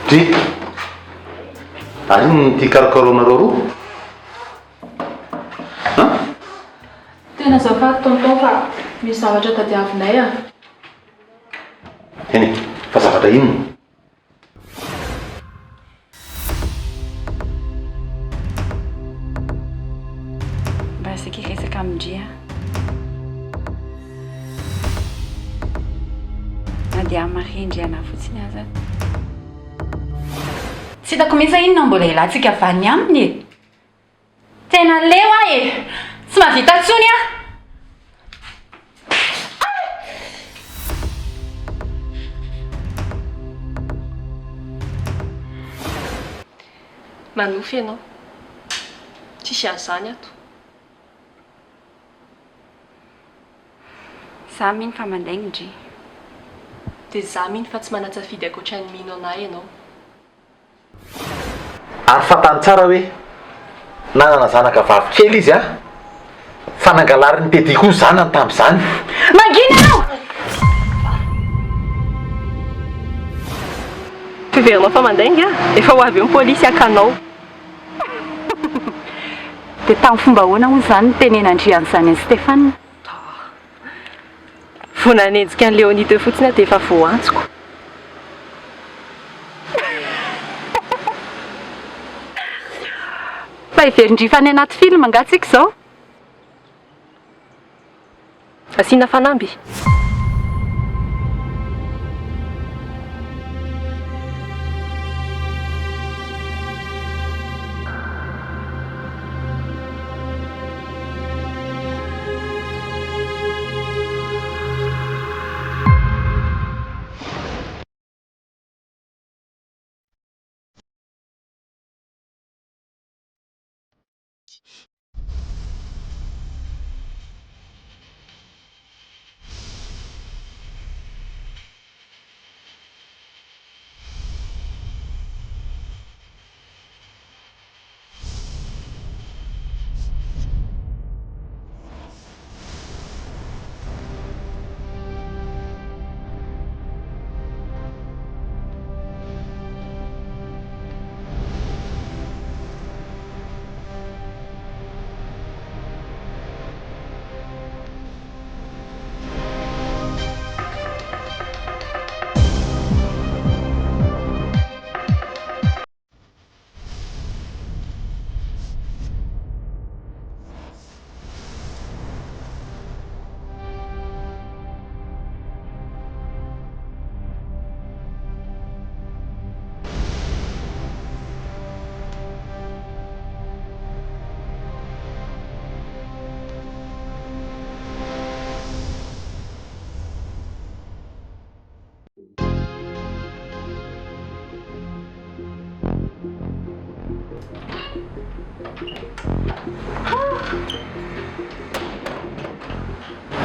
Dry! Ary inona ity karokaroanareo roa? An? Tena azafady tonton fa misy zavatra tadiavinay a! Eny e, fa zavatra inona? Mba saika hiresaka amin-dry aho. Na dia hamarendry anà fotsiny aza. Tsy hitako mihitsy hoe inona no mbola ilantsika vaniny aminy e! Tena leo aho e! Tsy mahavita intsony aho! Manofy ianao. Tsisy an'izany ato. Za mino fa mandainga ndry. Dia za mino fa tsy manan-tsafidy ankoatra ny mino anah ianao. Ary fantany tsara hoe nanana zanaka vavy kely izy an! Fa nangalarin'i Teddy koa ny zanany tamin'izany. Mangina ianao! Heverinao fa mandainga aho? Efa ho avy eo ny polisy haka anao. Dia tamin'ny fomba ahoana hono izany nitenenan-dry an'izany an'i Stéphane? Vao nanenjika an'i Léonie teo fotsiny aho dia efa voantsoko. Fa heverin-dry fa any anaty film angaha tsika izao? Asiana fanamby?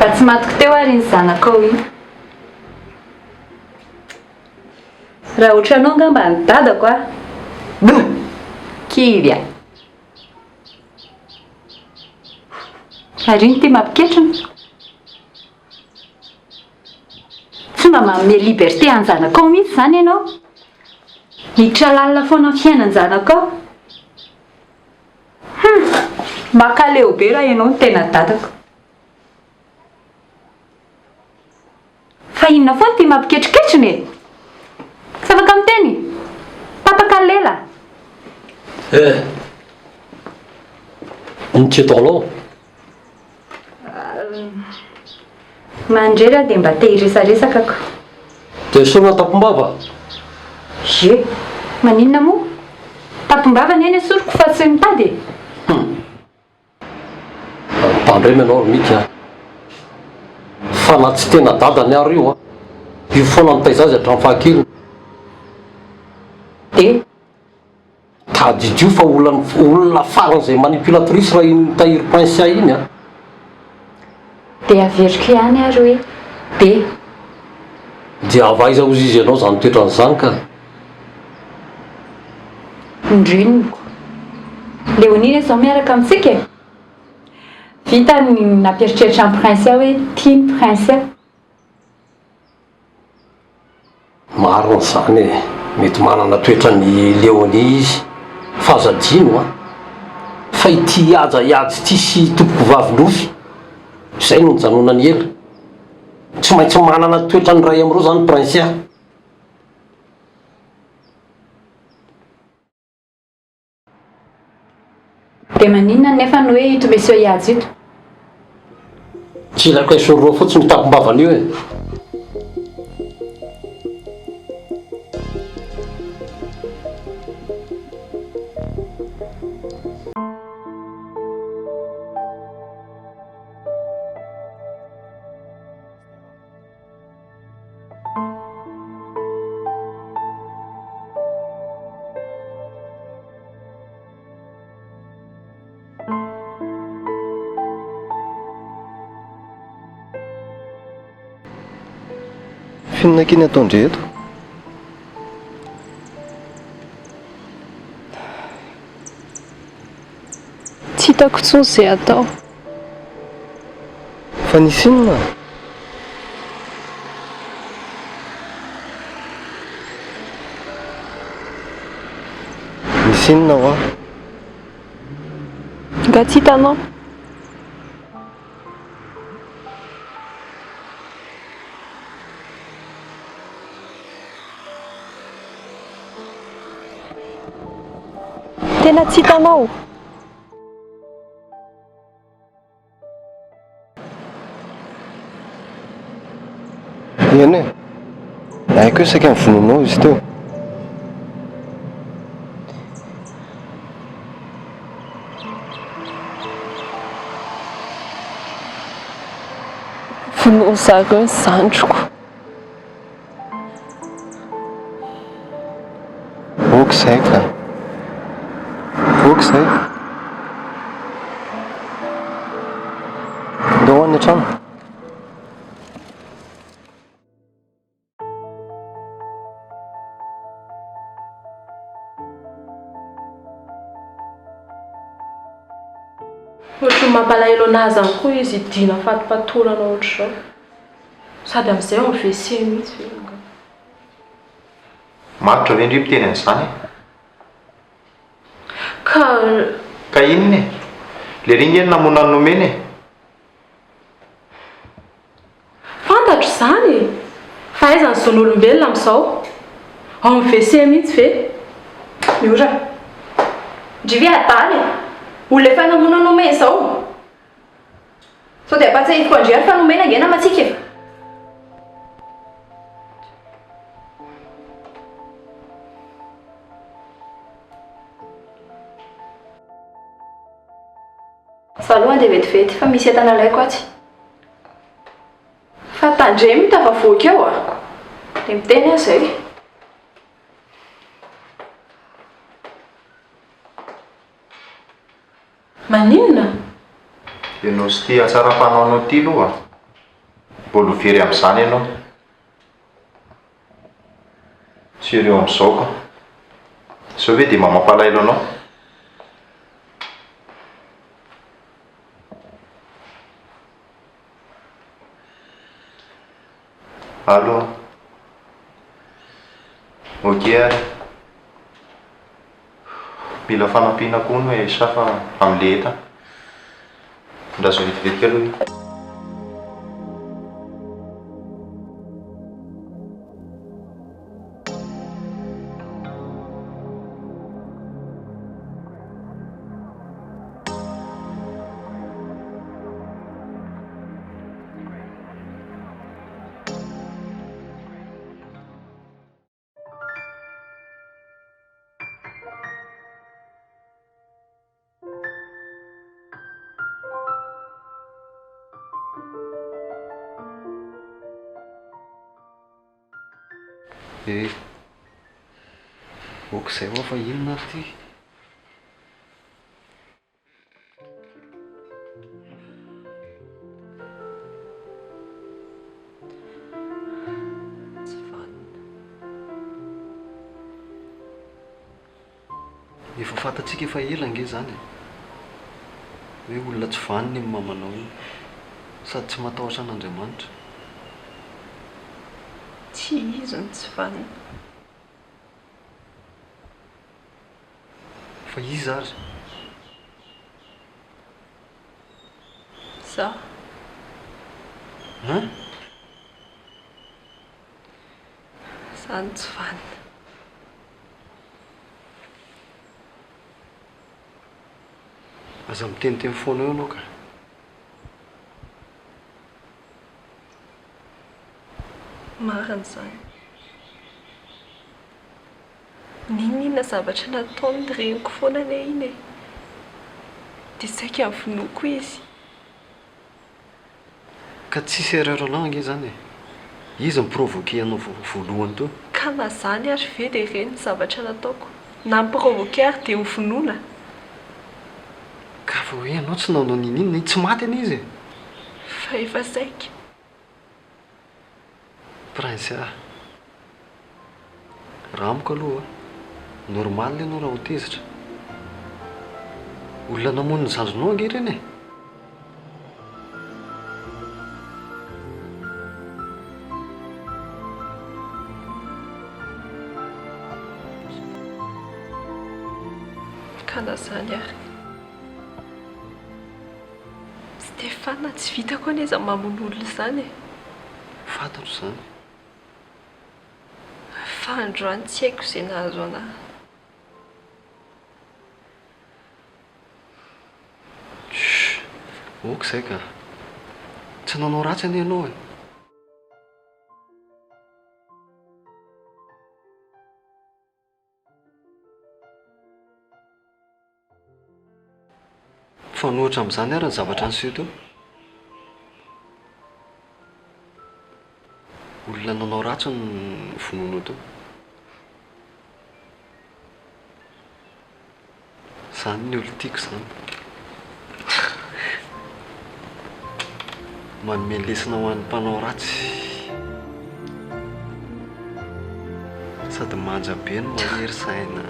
Mba tsy matiko teo ary iny zanakao iny. Raha ohatranao angamba ny dadako a! Beuh! Kivy a! Ary ino ity mampiketrona? Tsy mba manome liberté an-janakao mihitsy izany ianao. Miditra lalina foana amin'ny fiainan-janakao. Hum! Mankaleo be raha ianao no tena dadako. Fa inona foana ity mampiketriketrona e? Tsy afaka miteny? Tapaka lela. Eh! Ino ty ataonao? Mandrera dia mba te hiresaresaka ko. Dia esorina tampom-bava? Ie, maninona moa? Tampom-bava anie ny esoriko fa tsy mitady e! Hum. Tandremo ianao ry Mika a! Fa na tsy tena dadany ary io a! Io foana nitaiza azy hatramin'ny fahakeliny. Dia? Tadidio fa olona olona faran'izay manipulatrice raha iny Tahiry Princia iny a! Dia averiko ihany ary hoe dia. Dia avy aiza hozy izy ianao izany toetrany izany ka? Ny reniko. Léonie anie izao miaraka amintsika e! Vita ny nampieritreritra an'i Princia hoe tian'i Princia. Marina izany e, mety manana toetran'i Léonie izy, fa aza adino an, fa ity Haja Hiaja ity sy Tompokovavy Nofy, izay no nijanonany ela. Tsy maintsy manana toetran'ny iray amin'ireo izany Princia. Dia maninona nefa no hoe ito Monsieur Hiaja ito? Tsy ilaiko esory roa fotsiny io tampom-bavany io e! F'inona akia ny ataon-dry eto? Tsy hitako intsony izay atao. Fa nisy inona? Nisy inona hoa? Nga tsy hitanao? Tena tsy hitanao? Eny e! Haiko hoe saika novonoinao izy teo. Vonoin zareo ny zandriko. Ok izay ka. Ok izay. Ndao ho any an-trano. Ohatran'ny mampalahelo anah zany koa izy hidiana fatipatorana ohatr'izao. Sady amin'izay ao amin'ny WC mihitsy ve angaha. Matotra ve ndry miteny an'izany e? Ka. Ka inona e? Lery nge no namono an'i Nomena e! Fantatro izany e! Fa aiza ny zon'olombelona amin'izao? Ao amin'ny WC mihitsy ve? Miora. Ndry ve adala e! Olona efa namono an'i Nomena izao! Sao dia ampahatsiahiviko an-dry ary fa nomena ange namantsika e! Za aloha andeha vetivety fa misy entana alaiko atsy. Fa tandremo tafavoaka eo a! Dia miteny aho izay. Maninona? Ianao sy ity hatsaram-panaonao ity aloha mbola ho very amin'izany ianao. Sérieux amin'izao ka. Izao ve dia mba mampalahelo anao? Allô? Ok ary. Mila fanampiana koa hono e Safa amin'ilay entana. Andraso vetivety aloha io. Eh, ok izay hoa fa inona ary ity? Tsy vanona. Efa fantatsika efa ela ange izany e! Hoe olona tsy vanona iny mamanao iny. Sady tsy matahotra an'Andriamanitra. Tsy. Tsy izy no tsy vanona. Fa iza ary? Izaho. Hein? Izaho no tsy vanona. Aza miteniteny foana eo ianao ka. Marina izany. N'inon'inona zavatra nataony reniko foana anie iny e. Dia saika vonoiko izy. Ka tsisy erreur anao ange izany e. Izy ni-provoquer anao voalohany teo. Ka na zany ary ve dia ireny ny zavatra nataoko. Na mi-provoquer ary dia ho vonoina? Ka fa hoe ianao tsy nanao n'inon'inona e, tsy maty anie izy e. Fa efa saika. Prince ah. Raha amiko aloha, normal ianao raha ho tezitra. Olona namono ny zandrinao ange ireny e! Ka na izany ary. Stéphane, tsy vitako anie izany mamono olona izany e! Fantatro izany. Fa androany tsy haiko izay nahazo anah. Chut! Ok izay ka. Tsy nanao ratsy anie ianao e. Mifanohitra amin'izany ary ny zavatra niseho teo. Olona nanao ratsy no novonoinao teo. Izany ny olon-tiako izany. Manome lesona ho an'ny mpanao ratsy. Sady manja be no mahery saina.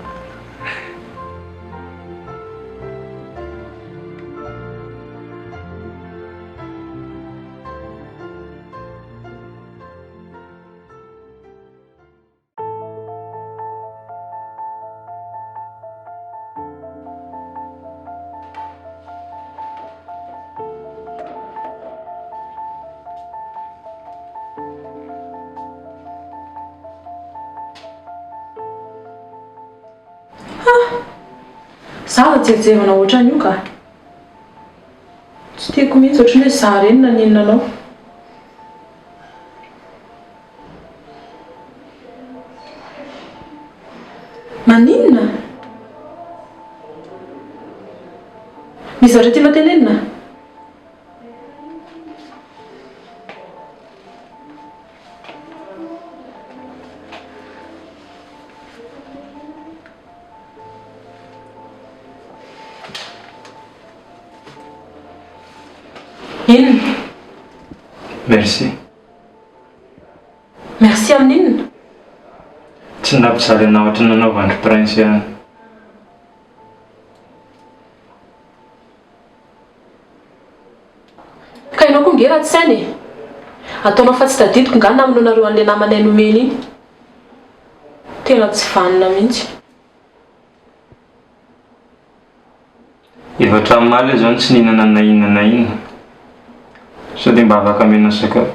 Ha! Za aza jerijerena ohatran'io ka! Tsy tiako mihitsy ohatran'ny hoe za ireny naninona anao. Maninona? Misy zavatra tianao tenenina? Inona? Merci. Merci amin'ny inona? Tsy nampijaly anah ohatran'ny nanaovan-dry Prince ihany. Ka ianao koa nge ratsy saina e! Ataonao fa tsy tadidiko nga namonoanareo an'ilay namanay nomena iny? Tena tsy vanona mihitsy. Efa hatramin'ny omaly aho izao no tsy nihinana na inona na inona. Sao dia mba afaka amenao sakafo?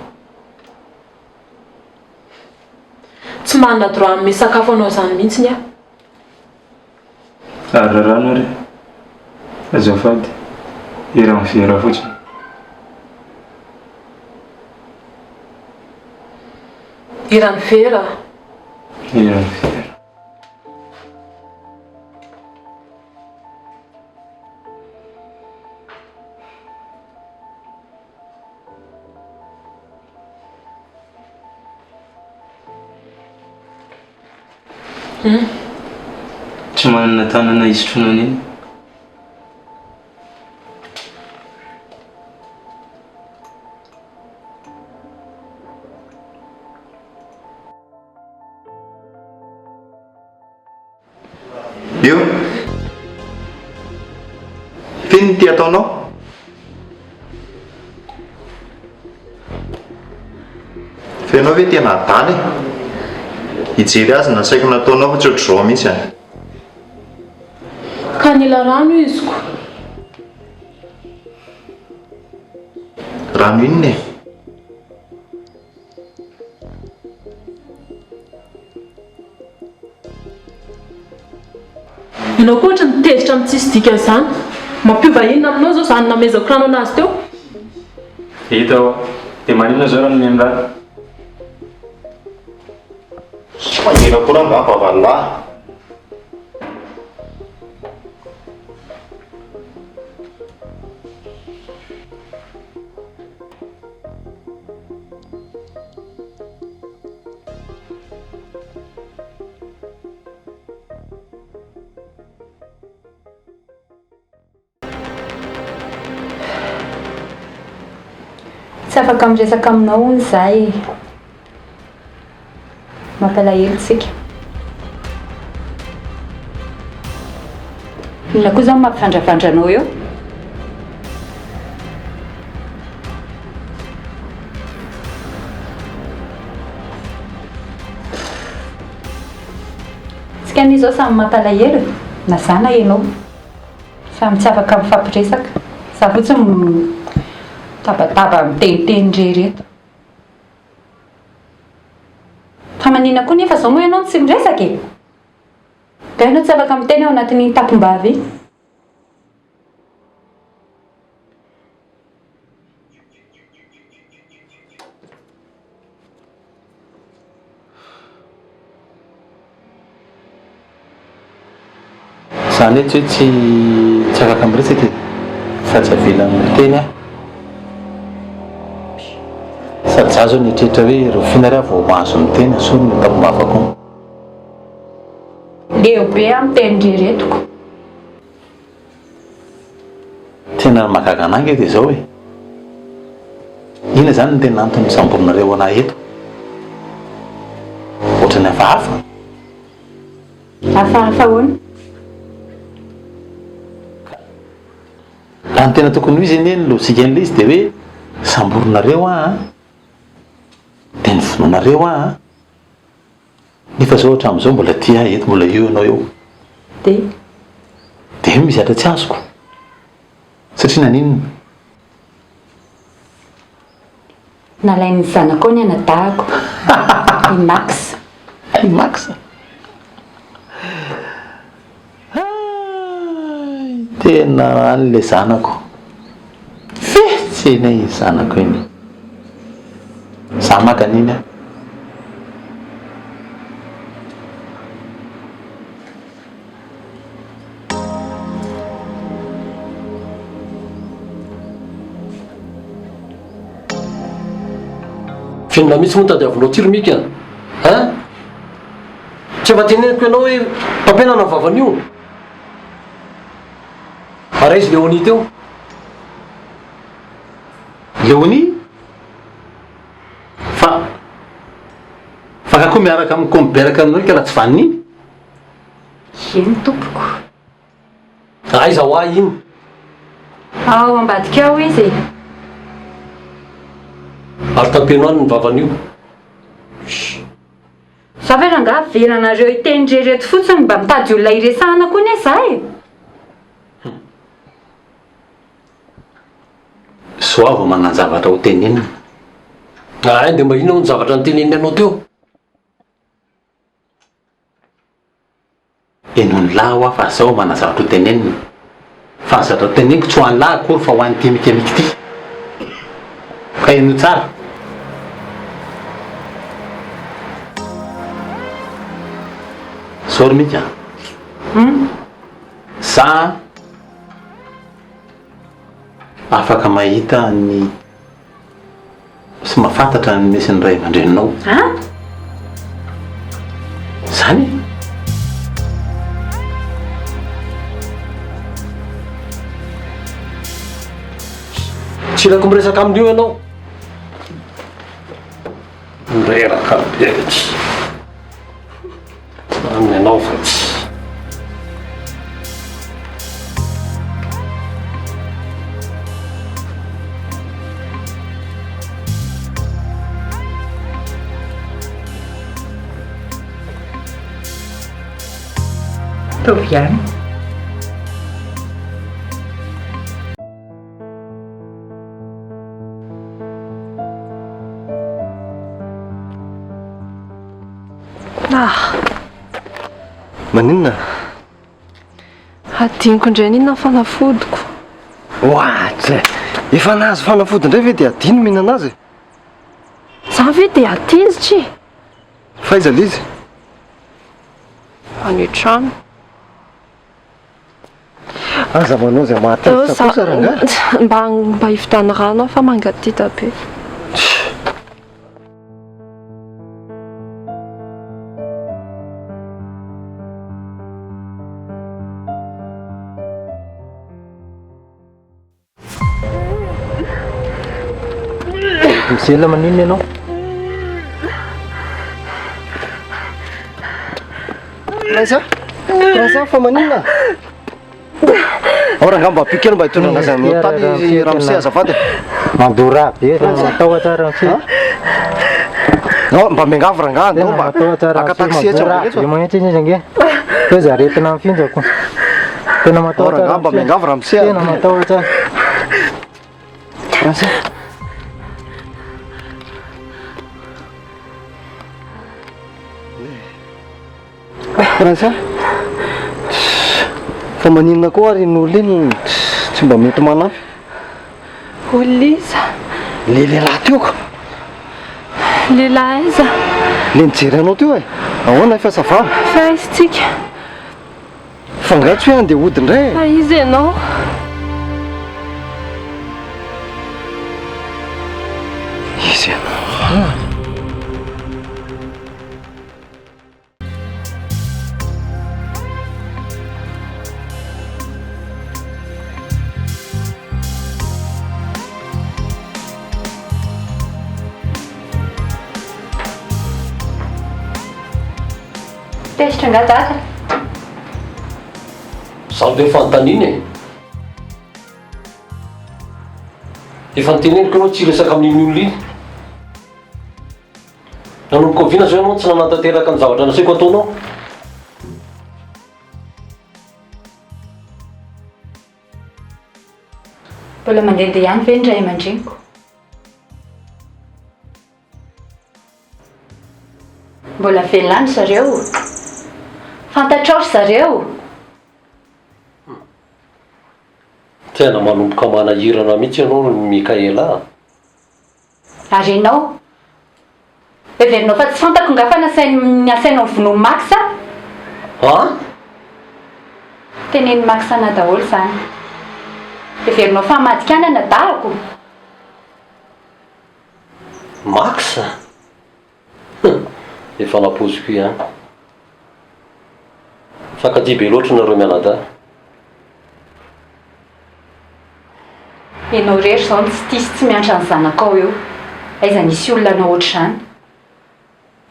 Tsy manana droit hanome sakafo anao izany mihitsy aho. Ary raha rano ary? Azafady, eran'ny vera fotsiny. Eran'ny vera? Eran'ny vera. Tsy manana tanana hisotroana an'iny. Io. F'inona ity ataonao? Fa ianao ve tena adala e? Hijery azy nasaiko nataonao fa tsy ohatr'izao mihitsy an. Ka nila rano izy ko. Rano inona e? Ianao koa ohatry ny tezitra amin'ny tsisy dikany izany. Mampiova inona aminao izao izany namezako rano anazy teo? Hita hoa. Dia maninona izao raha nomeny rano? Tsy mangina koa rangaha vavan'lah. Tsy afaka miresaka aminao hono za e. Mampalahelo tsika. Inona koa izany mampivandravandra anao eo? Tsika anie izao samy mampalahelo e, na za na ianao. Samy tsy afaka mifampiresaka. Za fotsiny mitabataba miteniteny irery eto. Fa maninona koa nefa izao moa ianao no tsy miresaka e? Nga ianao tsy afaka miteny ao anatin'iny tampom-bava iny? Zany hoe tsy hoe tsy tsy afaka miresaka e, fa tsy avelany miteny aho. Sady za zao nieritreritra hoe rahoviana ary aho vao mahazo miteny, asoriny ny tampom-bavako ao. Leo be aho miteny irery etoko. Tena mahagaga anah nge dia zao e! Inona zany no tena antony nisamborinareo anah eto? Ohatran'ny hafahafa? Hafahafa ahoana? Raha ny tena tokony ho izy anie ny logique-n'ilay izy dia hoe samborinareo aho an, dia novonoinareo aho an, Nefa zao hatramin'izao mbola tia ahy eto, mbola eo ianao eo. Dia? Dia io misy zavatra tsy azoko. Satria naninona? Nalain'ny zanakao ny anadahiko, i Max. I Max? Hay! Tena any le zanako. Fetsy anie iny zanako iny. Za maka an'iny aho. F'inona mihitsy moa tadiavinao ty ry Mika a? Hein? Tsy efa teneniko ianao hoe tapenana ny vavan'io? Ary aiza Léonie teo? Léonie? Fa fa ka koa miaraka amin'ny komberaka aminareo kala tsy vanona iny? Eny tompoko. Aiza hoa iny? Ao ambadika ao izy e. Ary tampeno any ny vavan'io. Za ve rangaha avelanareo hiteny irery eto fotsiny mba mitady olona hiresahana koa anie za e! Soa vao manan-javatra ho tenenina. Hay dia mba inona hono ny zavatra noteneniny anao teo? Henon'ny lahy hoa fa zao mana zavatra ho tenenina. Fa ny zavatra teneniko tsy ho an'ny lahy akory fa ho an'ity mikemiky ity. Ka henoy tsara. Zao ry Mika a. Za afaka mahita ny. Sy mahafantatra ny misy ny ray aman-dreninao. An? Zany e? Tsy ilaiko miresaka amin'io ianao. Reraka be ity. Aminy ianao fa tsy. Mitovy ihany. Ah. Maninona? Hadinoko indray ny inona fanafodiko. Oatra! Efa nahazo fanafody indray ve dia hadino mihinana azy e? Za ve dia hatezitra e? Fa aiza ilay izy? Any an-trano. Aza manao izay mahatezitra kosa rangahy. Mba mba hividiano rano aho fa mangatita be. Michel maninona ianao? Prince Prince fa maninona? Ao rangahy mba ampio kely mba hitondra anazy amin'ny hopitaly ramose azafady. Mandora be raha matahotra ramose. Non, mba miangavy rangahy andao mba haka taxi etsy ambony etsy. Be mihitsy izy ange. Hoe izy aretina mifindrako. Tena matahotra. Rangahy mba miangavy ramose. Tena matahotra. Ramose. Prince Fa maninona koa ary iny olona iny tsy mba mety manampy? Olona iza? Le lehilahy teo ko! Lehilahy aiza? Le nijery anao teo e! Ahoana efa ça va? Fa aiza tsika? Fa angaha tsy hoe handeha hody indray e? Fa iza ianao? Iza ianao? Tezitra angaha dada? Zany ve fanontaniana e? Efa noteneniko ianao tsy hiresaka amin'iny olona iny. Nanomboka oviana izao ianao no tsy nanatanteraka ny zavatra nasaiko ataonao? Mbola mandehandeha ihany ve ny ray aman-dreniko? Mbola velona any zareo? Fantatrao ry zareo? Tena manomboka manahirana mihitsy ianao ry Mickaël a! Ary ianao? Heverinao fa tsy fantako nga fa nasainy nasainao novonoin'i Max a? An? Tenenin'i Max anah daholo izany. Heverinao fa hamadika ahy ny anadahako? Max? Hum! Efa nampoiziko ihany. Mifankatia be loatra nareo mianadahy. Ianao irery izao no tsy tia sy tsy miantra ny zanakao eo. Aiza nisy olona hanao ohatr'izany?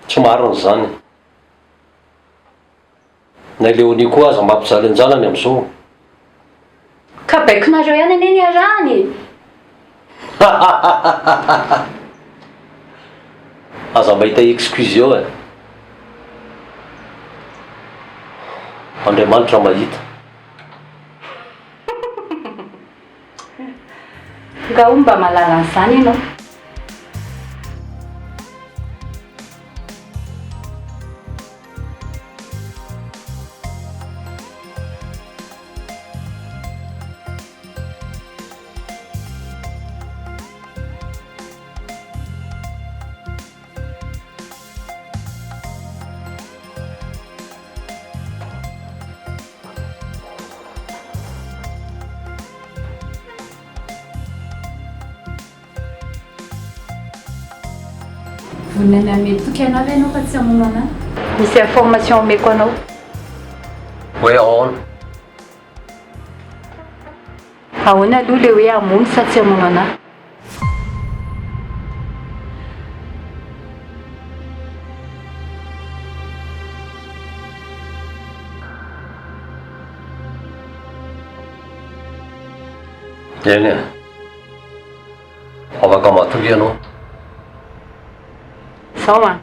Tsy marina izany. Na i Léonie koa aza mampijaly an-janany amin'izao. Ka baikonareo ihany anie ny iarahany e! Aza mahita excuse eo e! Andriamanitra mahita. Nga hono mba mahalala an'izany ianao? Vonona ny hanome toky anah ve ianao fa tsy hamono anah? Misy information omeko anao. Hoe ahoana? Ahoana aloha le hoe hamono sa tsy hamono anah? Eny e. Afaka matoky ianao. Zao an.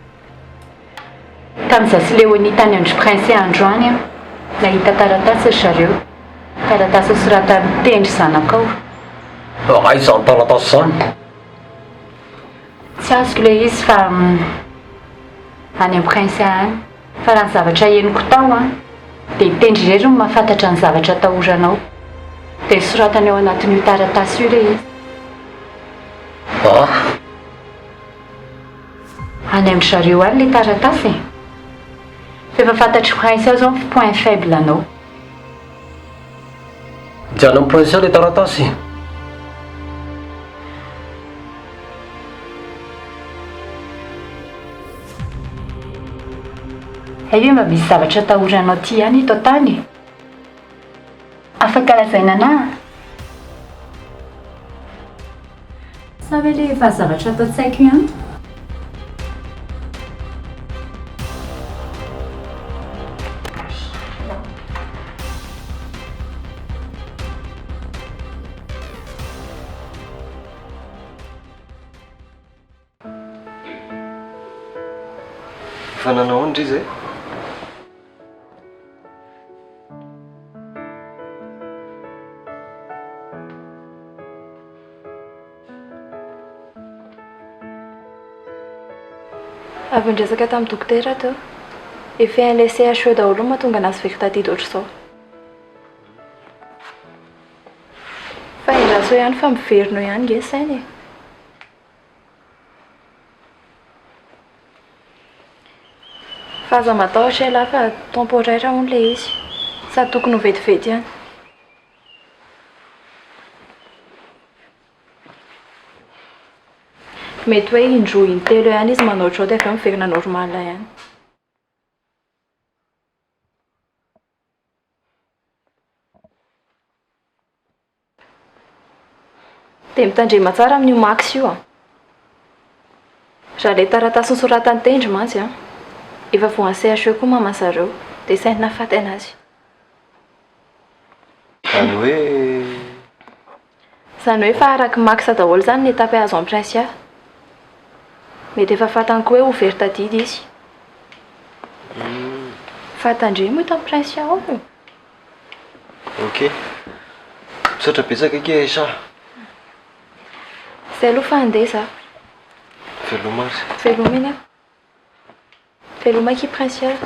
Tamin'izaho sy Léonie tany amin-dry Prince androany an. Nahita taratasy ry zareo. Taratasy nosoratan'i Tendry zanakao. Aiza izany taratasy izany? Tsy azoko ilay izy fa any amin'ny Prince any. Fa raha ny zavatra henoko tao an, dia i Tendry irery no mahafantatra ny zavatra atahoranao. Dia nosoratany ao anatin'io taratasy io ilay izy. Ah! Any amin-dry zareo any ilay taratasy e! Fa efa fantatr'i Prince ao izao ny point faible anao. Dia any amin'i Prince ao ilay taratasy? Hay ve mba misy zavatra atahoranao aty ihany eto an-tany e? Afaka lazaina anah? Sa ve le efa zavatra ato an-tsaiko ihany? Efa nanao ahoana ndry zay? Avy niresaka tamin'ny dokotera aho teo. Effet an'ilay CHE daholo no mahatonga anazy very tadidy ohatr'izao. Fa endraso eo ihany fa miverina eo ihany nge ny saina e. Fa aza matahotra ialahy fa temporaire hono ilay izy. Sady tokony ho vetivety ihany. Mety hoe indroa intelo eo ihany izy manao ohatr'izao dia avy eo miverina normal ihany. Dia mitandrema tsara amin'io Max io an! Raha ilay taratasy nosoratan'i Tendry mantsy an, efa voan'ny CHE koa maman zareo, dia sainy nahafaty an'azy. Izany hoe. Izany hoe efa arak'i Max daholo izany ny étape azo amin'i Princia. Mety efa fantany koa hoe ho very tadidy izy. Fa tandremo io tamin'i Princia ao e! Ok. Misaotra betsaka akia Aisha. Zay aloha fa handeha za. Veloma ary. Veloma eny ah. Veloma akia Princia.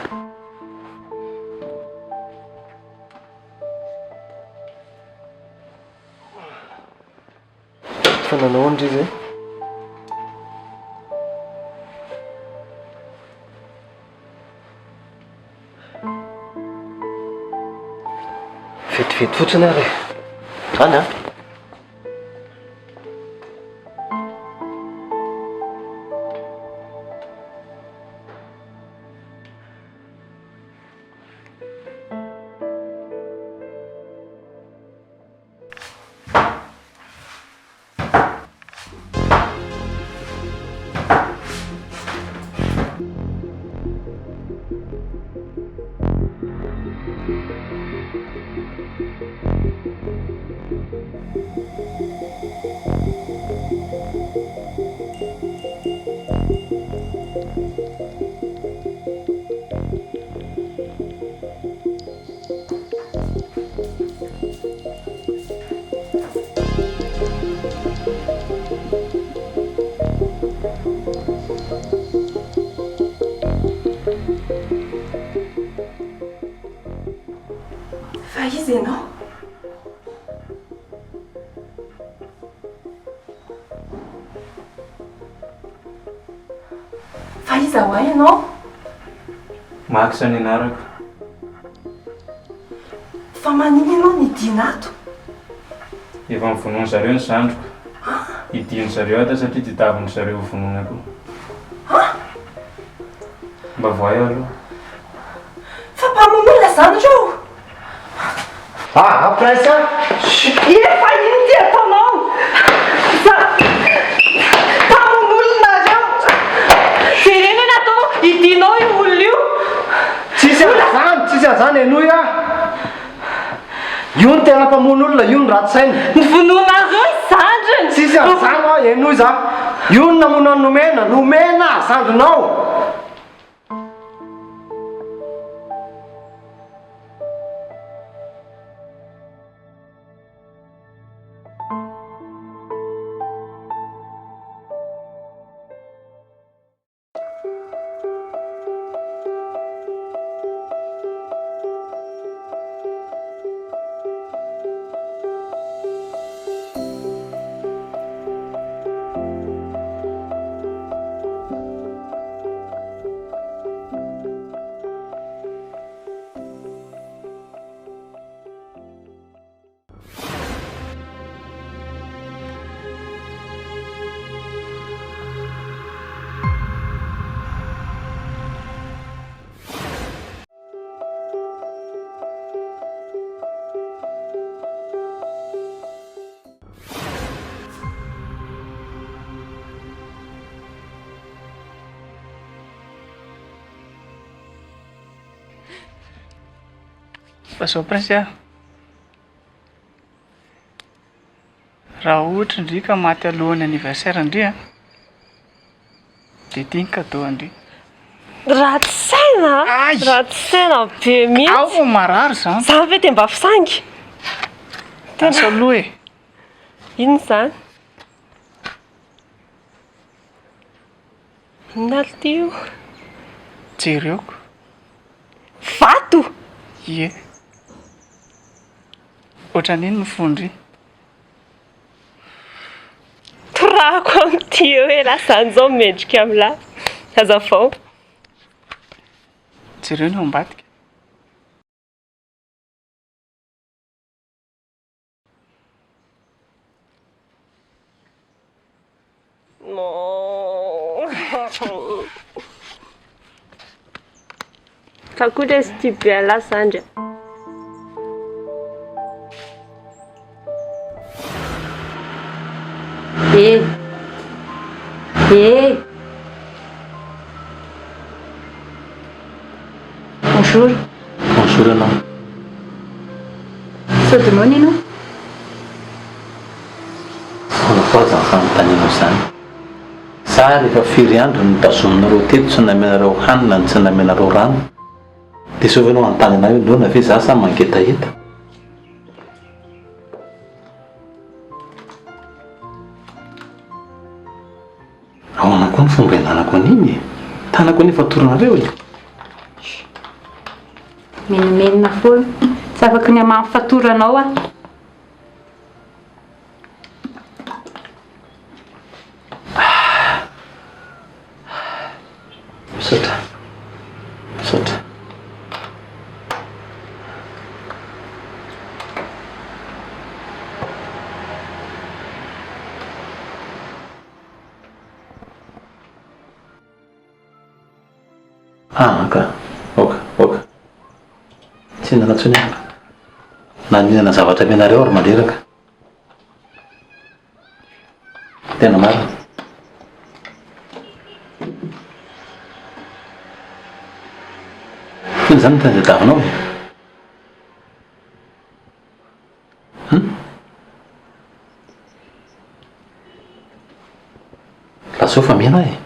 Fa nanao ahoana ndry zay? Vetivety fotsiny ary e. Any an. Fa iza ianao? Fa iza ho ahy ianao? Max ny anarako. Fa maninona ianao nidina ato? Efa novonoin-dry zareo ny zandriko. Hidian-dry zareo ato satria tadiavin-dry zareo ho vonoina koa. Mba vohay aloha. Fa mpamono olona izany ireo! Ah, Prince a! Efa ino ty ataonao? Za mpamono olona nareo! Jerena ny ataonao, hidinao io olona io! Tsisy an'izany, tsisy an'izany henoy ah! Io no tena mpamono olona, io no ratsy saina. Novonoinareo ny zandriny! Tsisy an'izany hoa, henoy za. Io no namono an'i Nomena, Nomena zandrinao! Fa zao Prince a! Raha ohatra ndry ka maty alohan'ny anniversaire ndry an, de ity ny cadeau an-dry. Ratsy saina a! Ratsy saina be mihitsy. Ao vao marary zany. Zany ve de mba fisangy? Asa aloha e! Inona izany? Inona ary ity io? Jereoko. Vato? Ie. Ohatran'iny ny fon-dry. Torahako amin'ity eo elah zany zao mendrika amin'lah. Hazavao. Jereo ny ao ambadika. Fa koa lesy tia be an'lah zandry a. Eh! Eh! Bonjour. Bonjour anao. Sao dia noana ianao? Foana koa izany fanontanianao izany. Za ary efa firy andro no notazominareo teto tsy namenareo hanina no tsy namenareo rano. Dia sao ve ianao hanontany anah hoe noana ve za sa mangetaheta? Ahoana koa ny fomba ianarako an'iny e? Tanako anie fatoranareo e! Menomenona foana. Tsy afaky ny hamaha ny fatoranao aho. Misaotra. Misaotra. Ah ka, ok, ok. Tsy hihinana intsony aho. Na mihinana zavatra amenareo ary mandreraka. Tena marina. Inona izany no tena tadiavinao e? Hum? Lazao fa mino aho e.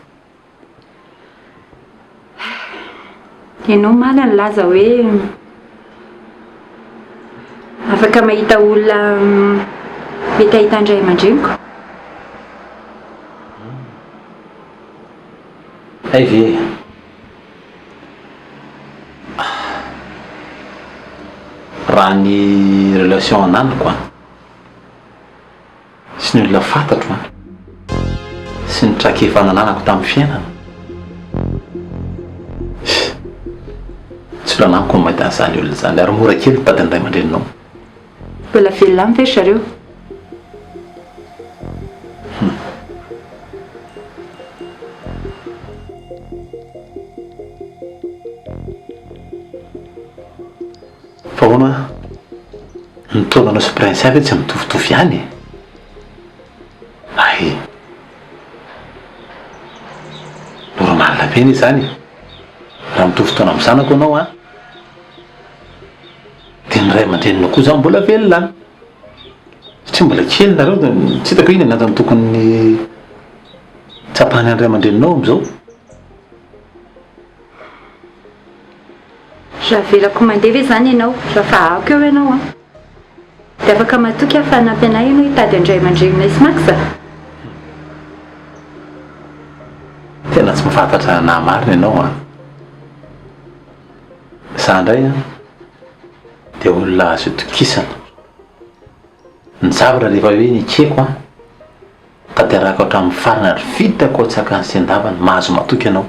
Ianao omaly nilaza hoe afaka mahita olona mety hahita ny ray aman-dreniko. Hay ve e. Raha ny relation ananako an, sy ny olona fantatro an, sy ny traikefa nananako tamin'ny fiainana, tsy olana amiko ny mahita an'izany olona izany ary mora kely mitady ny ray aman-dreninao. Mbola velona any ve ry zareo? Hum. Fa ahoana an? Ny taonanao sy Princia ve tsy mitovitovy ihany e? Hay. Normal be anie izany e. Raha mitovy taona amin'ny zanako ianao an, dia ny ray aman-dreninao koa izany mbola velona an. Satria mbola kely nareo dia tsy hitako hoe inona ny antony tokony tsapany ny ray aman-dreninao amin'izao. Raha avelako mandeha ve izany ianao? Raha fahako eo ianao an! Dia afaka matoky aho fa hanampy anay ianao hitady an-dray aman-dreninay sy Max a! Tena tsy mahafantatra anah marina ianao an! Za indray an, dia olona azo itokisana. Ny zavatra rehefa hoe nekeko an, tanterahako hatramin'ny farany ary vitako an-tsakany sy an-davany, mahazo matoky ianao.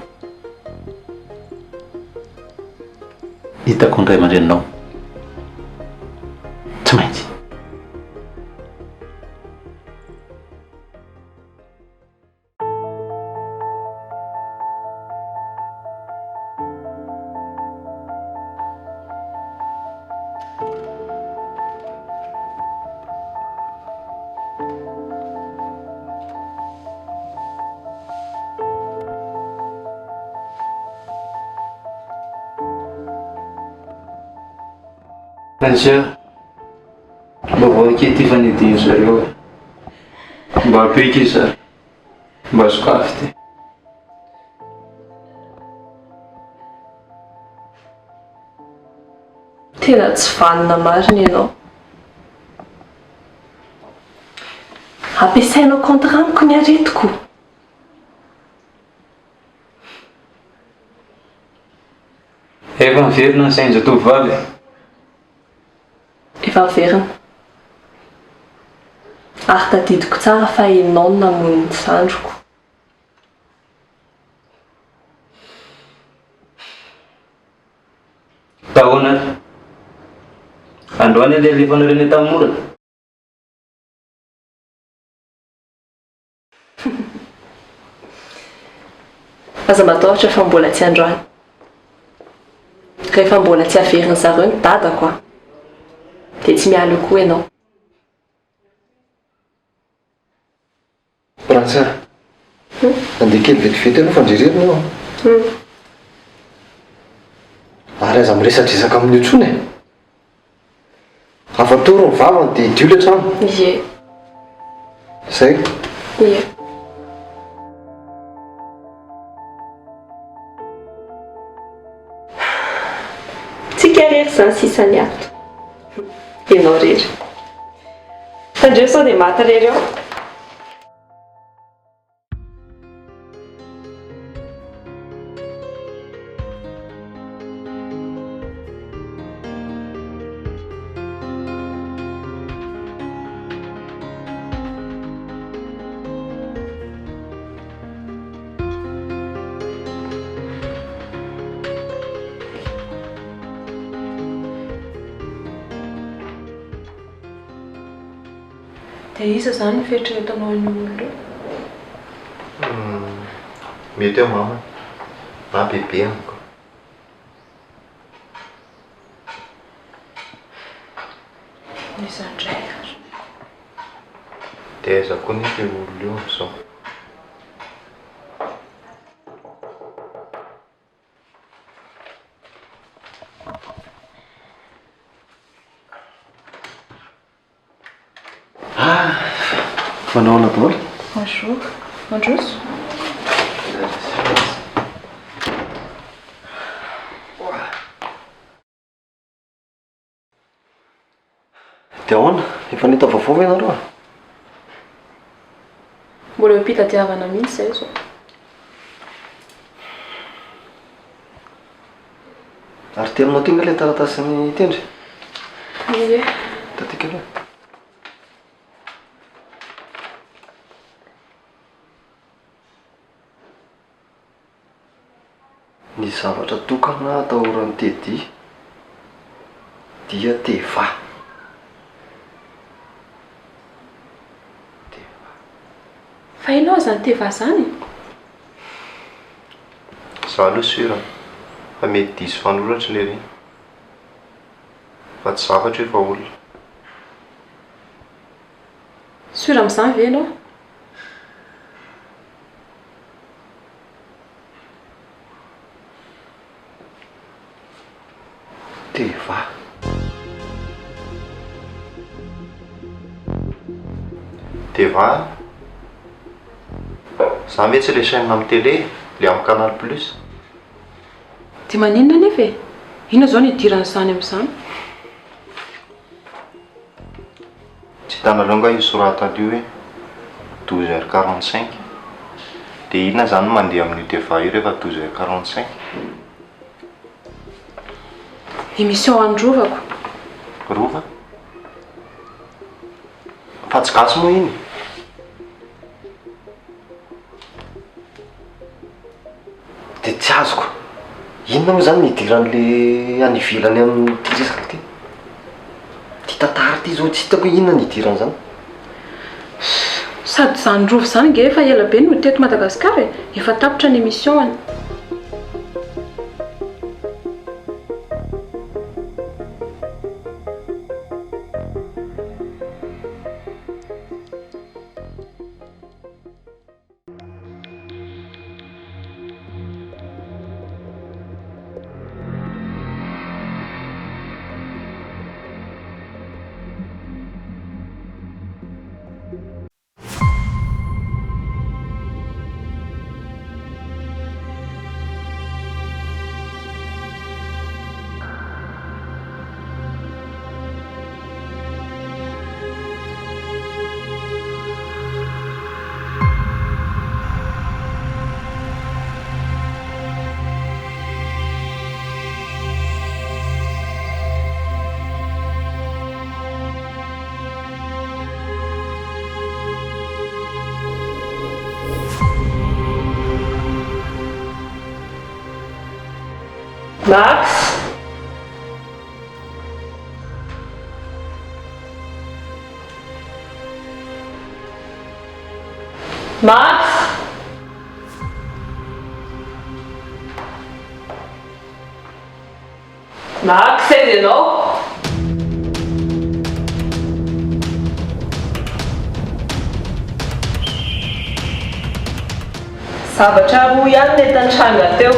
Hitako ny ray aman-dreninao. Tsy maintsy. Princia, mba voaky ity fanidin zareo e. Mba ampio akia za. Mba sokafy ity. Tena tsy vanona marina ianao. Ampiasainao contre amiko ny aretiko. Efa miverina ny sain-jatovovavy e. Efa miverina. Ary tadidiko tsara fa ianao no namono ny zandriko. Taona ary. Androany ilay alefanareo any Antanimora. Aza matahotra fa mbola tsy androany. Rehefa mbola tsy averin'ny zareo ny dadako an, dia tsy miala eo koa ianao. Princia, andeha kely vetivety aloha fa ndry irery ny eo an. Ary aza miresadresaka amin'io intsony e. Afatory ny vavany dia idio ilay trano. Ie. Zay. Ie. Tsika irery izany sisa ny ato. Ianao irery. Tandremo sao dia maty irery ao. Dia iza izany no fieritreretanao an'io olona io? Mety hoe mamany na bebeany ko. Iza indray ary? Dia aiza koa nefa io olona io amin'izao? Ah! Manao ahoana daholo? Bonjour. Mandroso. Dia ahoana? Efa nahita vaovao ve ianareo? Mbola eo am-pitadiavana mihitsy izay izao. Ary ty aminao ty nga ilay taratasin'ny tendry? Ie. Tadidiko aloha. Ny zavatra tokana atahoran'i Teddy dia Teva. Teva. Fa inona izany Teva izany e? Za aloha sur fa mety diso fanoratra le reny fa tsy zavatra io fa olona. Sur amin'izany ve ianao? Teva. Teva a! Zany ve tsy le chaîne amin'ny télé, le amin'ny canal plus? Dia maninona anefa e? Inona izao no idiran'izany amin'izany? Tsy hitanareo nga io soratana io hoe 12 heures 45? Dia inona izany no mandeha amin'io Teva io rehefa 12 heures 45? Émission an'ny Rovako. Rova? Fa tsy gasy moa iny e? Dia tsy azoko. Inona moa izany no idiran'le any ivelany amin'ity resaka ity? Ity tantara ity izao tsy hitako hoe inona no idiran'izany. Sady izany rova izany nge efa ela be no teto Madagascar e! Efa tapitra ny émission-ny. Max! Max! Max aiza ianao? Zavatra roa ihany nety nitranga teo.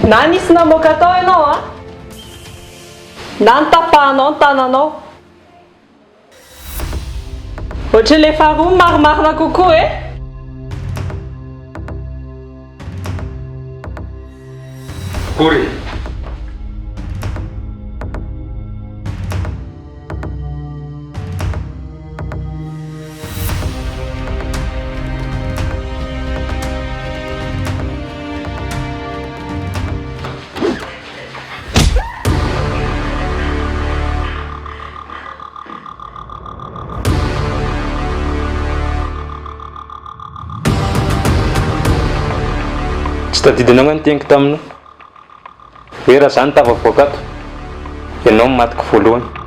Na nisy namoaka tao ianao an, na notapahanao ny tananao. Ohatran'ilay faharoa no marimarina kokoa e! Akory e! Tsy tadidinao nga ny teniko taminao? Hoe raha za no tafavoaka ato, ianao no matiko voalohany.